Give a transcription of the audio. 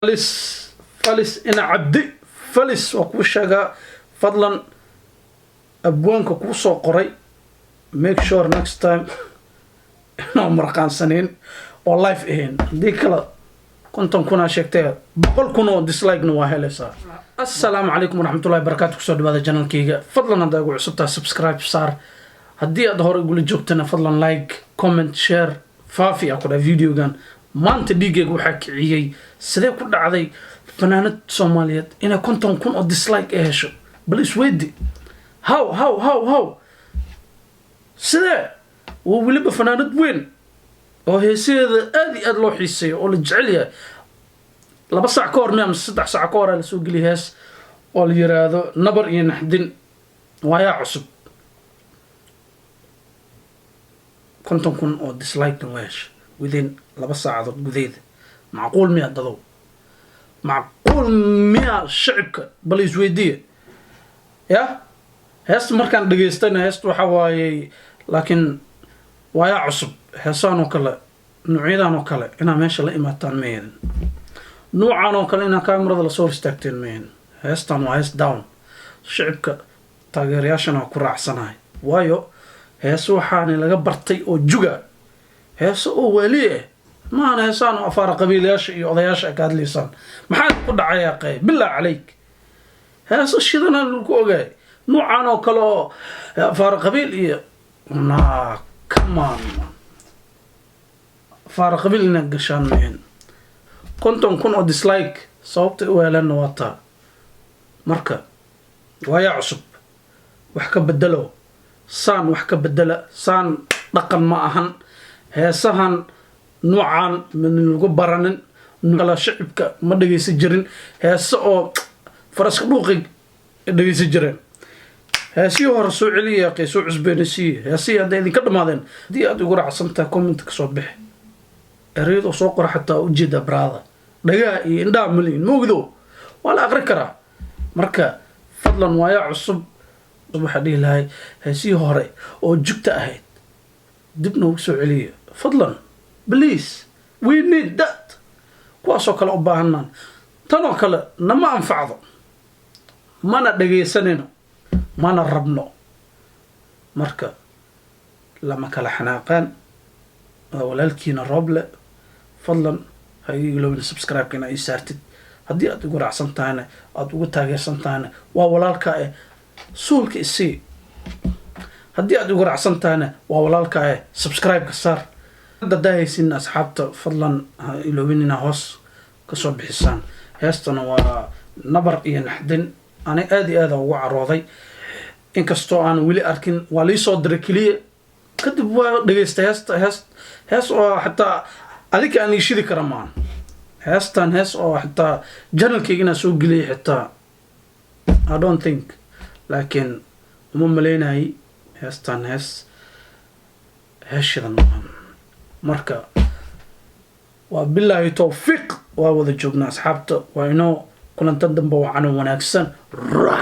Falis, Falis ina Cabdi Falis, waa kuu sheegaa. Fadlan, abwaanka kuu soo qoray, make sure next time inaan marqaansanayn oo live ahayn. Haddii kale 50,000 aa sheegtay, 100,000 oo dislike-na waa helaysaa. Assalaamu calaykum waraxmatullahi barakaatu. Kusoo dhawaada channelkayga. Fadlan, haddaa igu cusubtaa, subscribe saar. Haddii aad hore igula joogtana, fadlan like, comment, share, faafi aa ku dhaha videogan. Maanta dhiiggayga waxaa kiciyey, sidee ku dhacday fanaanad Soomaaliyeed inay 50,000 oo dislike ay hesho? Bal isweydi, how, sidee? Waa weliba fanaanad weyn oo heesaheeda aad iyo aad loo xiiseeyo oo la jecel yahay. 2 saac ka hor miya mise 3 saac ka hor aa lasoo geliya hees oo la yiraahdo "Nabar iyo Naxdin", waayaa cusub. 50,000 oo dislike-na waa hesha within 2 saacadood gudaheeda. Macquul miya, dadow? Macquul miya, shicibka? Bal isweydiiya. Ya heesta markaan dhegaystana, heesta waxa waayey, laakiin waayaa cusub. Heesaan oo kale, noocyadan oo kale inaa meesha la imaataan ma ahayn. Nuucan oo kale inaa kaamirada lasoo hor istaagteen ma ahayn. Heestan waa hees down. Shicibka taageerayaashana waa ku raacsanahay, waayo heese waxaani laga bartay oo juga, heese oo waali ah maahana. Heesaan oo afaara qabiilayaasha iyo odayaasha ay ka hadlaysaan, maxaa ku dhacayaa? Qey billah calayk, heese shidanaan lagu ogaay. Nuucan oo kale oo afaara qabiil iyo, nah, come on, afaara qabiil inaad gashaan maahan. 50,000 oo dislike sababta u helanna waa taa. Marka waayaa cusub, wax ka bedelo saan, wax ka bedela saan. Dhaqan ma ahan heesahan nuucan, min lagu baranin kala. Shicibka ma dhegeysan jirin heese oo faraska dhuuqi dhegeysan jireen. Heesihii hore soo celiya, qey soo cusbeenaysiiye heesihii hadday idinka dhamaadeen. Haddii aad igu raacsan tahay, comment ka soo bixi. Ereyadoo soo qora xataa ujeeda baraada, dhagaha iyo indhaha maliin moogdo, waa la aqri karaa. Marka fadlan, waayaa cusub, waxaa dhihi lahay heesihii hore oo jugta ahayd dib noogu soo celiya, fadlan, please, we need that. Kuwaasoo kale u baahanaan. Tanoo kale nama anfacdo, mana dhegaysanayno, mana rabno. Marka lama kala xanaaqaan. Waa walaalkiina Rooble. Fadlan ha iga iloobin subscribe-ka inaa ii saartid. Haddii aad igu raacsan tahayna, aada ugu taageersan tahayna, waa walaalkaa eh, suulka isii. Haddii aad igu raacsan tahayna, waa walaalkaa eh, subscribe-ka saar. Haddaa haysin asxaabta, fadlan ha iloobin inaa hoos kasoo bixisaan. Heestana waa "Nabar iyo Naxdin". Ani aada iyo aada ugu carooday, inkastoo aan weli arkin. Waa liisoo diray keliya, kadib waa dhegaystay heesta. Hees oo xataa adinka aan iishidi kara maahan heestan. Hees oo xitaa channelkayga inaan soo geliyay xitaa I don't think, laakiin uma malaynayay heestan hees shidan maahan. Marka waa bilaahi towfiiq. Waa wada joognaa, asxaabta. Waa inoo kulanta dambe wacan wanaagsan.